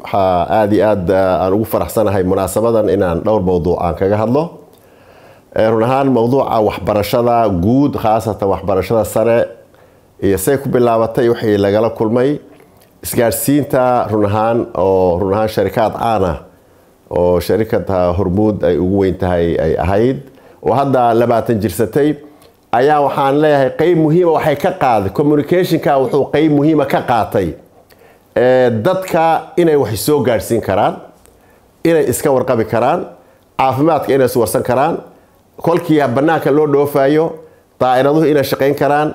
Waxaa aada iyo aad aan ugu faraxsanahay munaasabadan inaan dhowr mowduuc aan kaga hadlo. Run ahaan mowduuca waxbarashada guud, khaasatan waxbarashada sare iyo say ku bilaabatay, wixii lagala kulmay isgaadhsiinta, run ahaan oo run ahaan sharikaad caan ah oo sharikada Hormuud ay ugu weyn tahay ay ahayd oo hadda 20 jirsatay, ayaa waxaan leeyahay qeyb muhiima waxay ka qaaday communicationka. Wuxuu qeyb muhiima ka qaatay dadka inay wax soo gaadhsiin karaan, inay iska warqabi karaan, caafimaadka inay iswarsan karaan, kolkii banaanka loo dhoofayo daa'iraduhu inay shaqayn karaan,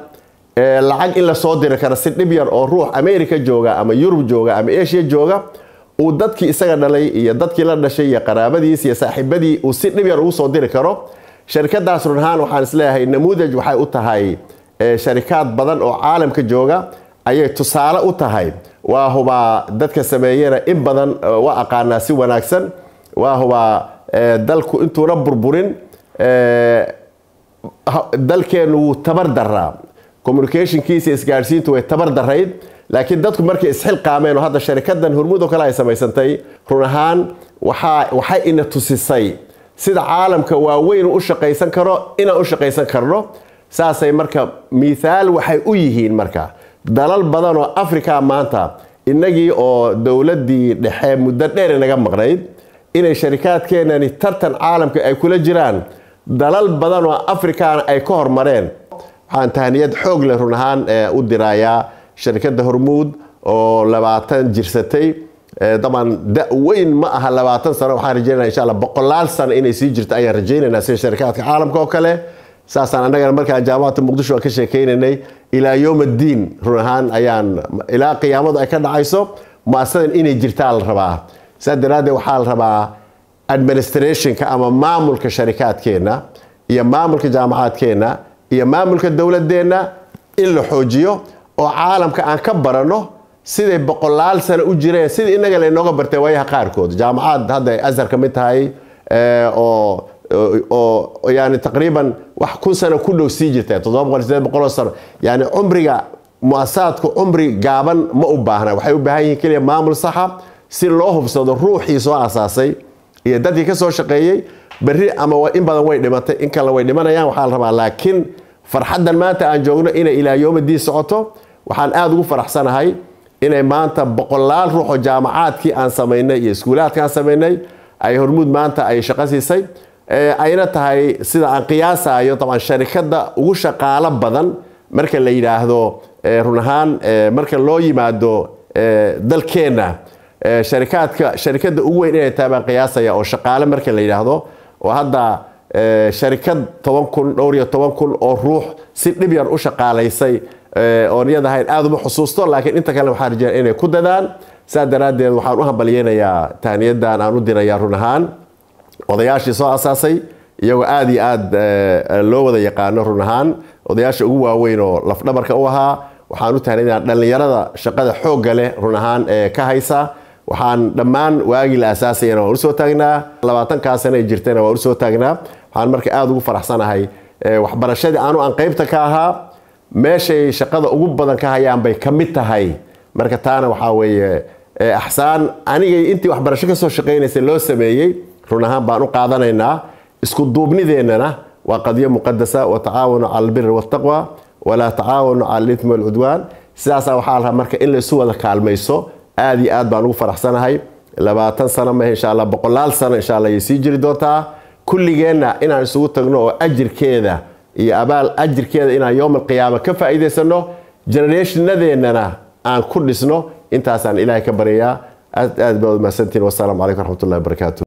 lacag in la soo diri karo si dhib yar oo ruux America jooga ama Yurub jooga ama Asia jooga uu dadkii isaga dhalay iyo dadkii la dhashay iyo qaraabadiis iyo saaxiibadii uu si dhib yar ugu soo diri karo. Sharikadaas run ahaan waxaan isleeyahay namuudaj waxay u tahay sharikaad badan oo caalamka jooga ayay tusaale u tahay. Waa hubaa dadka sameeyena in badan waa aqaanaa si wanaagsan. Waa hubaa dalku intuuna burburin dalkeenu wuu tabar daraa, communicationkiisa isgaadhsiintu way tabar darayd, laakiin dadku markay isxilqaameen oo hadda sharikadan Hormuud oo kale ay samaysantay, run ahaan waxay ina tusisay sida caalamka waaweyn u shaqaysan karo inaan u shaqaysan karno. Saasay marka mithaal waxay u yihiin marka dalal badan oo Africa maanta, innagii oo dowladdii dhexe muddo dheer inaga maqnayd, inay sharikaadkeenani tartan caalamka ay kula jiraan dalal badan oo Afrikaana ay ka hormareen. Waxaan tahniyad xoog leh run ahaan u dirayaa sharikadda Hormuud oo 20 jirsatay. Dabcan da weyn ma aha 20 sano. Waxaan rajeynaya insha Allah boqolaal sano inay sii jirto ayaan rajeynaynaa, sida sharikaadka caalamka oo kale. Saasaan annagana markaan Jaamacadda Muqdisho aan ka sheekeynaynay ilaa yowm addiin, run ahaan ayaan ilaa qiyaamadu ay ka dhacayso muasasadan inay jirtaa la rabaa. Saas daraaddeed waxaa la rabaa administrationka ama maamulka sharikaadkeenna iyo maamulka jaamacaadkeenna iyo maamulka dowladeenna in la xoojiyo oo caalamka aan ka baranno siday boqolaal sano u jireen, sidii innaga laynooga bartay waayaha qaarkood. Jaamacaad hadda ay Azhar ka mid tahay oo yani taqriiban wax 1000 sano ku dhow sii jirta, 700, 800 sano. Yani cumriga muasasaadku cumri gaaban ma u baahna, waxay u baahan yihiin keliya maamul saxa si loo hubsado ruuxii soo asaasay iyo dadkii ka soo shaqeeyey. Berri ama in badan way dhimatay, in kalena way dhimanayaan. Waxaa la rabaa laakiin farxaddan maanta aan joogno inay ilaa yowmadii socoto. Waxaan aada ugu faraxsanahay inay maanta boqolaal ruux oo jaamacaadkii aan samaynay iyo iskuulaadkii aan samaynay ay Hormuud maanta ay shaqo siisay, ayna tahay sida aan qiyaasayo dabcan sharikadda ugu shaqaalo badan marka la yidhaahdo run ahaan marka loo yimaado dalkeenna sharikaadka, sharikadda ugu weyn inay tahay baan qiyaasaya oo shaqaale marka la yidhaahdo, oo hadda sharikad 10,000, dhowr iyo toban kun oo ruux si dhib yar u shaqaalaysay oon iyada ahayn aada uma xusuusto, laakiin inta kale waxaan rajeynaya inay ku dadaan. Saa daraaddeed waxaan u hambalyeynayaa, tahniyadan aan u dirayaa run ahaan odayaashii soo asaasay, iyagoo aada iyo aada loo wada yaqaano, run ahaan odayaasha ugu waaweyn oo lafdhabarka u ahaa. Waxaan u tahniyadaan dhallinyarada shaqada xoogga leh run ahaan ee ka haysa. Waxaan dhammaan waagii la asaasayana waan usoo taagnaa, 20-kaa sano ay jirtayna waan usoo taagnaa. Waxaan marka aada ugu faraxsanahay waxbarashadii aanu aan qaybta ka ahaa meeshay shaqada ugu badan ka hayaan bay ka mid tahay. Marka taana waxaa weeye axsaan anigay intii waxbarasho kasoo shaqaynaysay loo sameeyey run ahaan baan u qaadanaynaa. Isku duubnideennana waa qadiyo muqadasa: watacaawanu cala albiri waltaqwa walaa tacaawanu cala alithmi walcudwaan. Sidaasaa waxaa la rabaa marka in laysu wada kaalmayso. Aada iyo aad baan ugu faraxsanahay. 20 sano mahe, insha Allah boqolaal sano insha Allah ayay sii jiri doontaa. Kulligeenna inaan isugu tagno oo ajirkeeda iyo abaal ajirkeeda inaan yowm alqiyaama ka faa'iidaysano, generationadeennana aan ku dhisno, intaasaan Ilaahay ka baryayaa. Aad aad baad umahadsantihin. Wasalaamu calaykum waraxmatullahi wabarakaatu.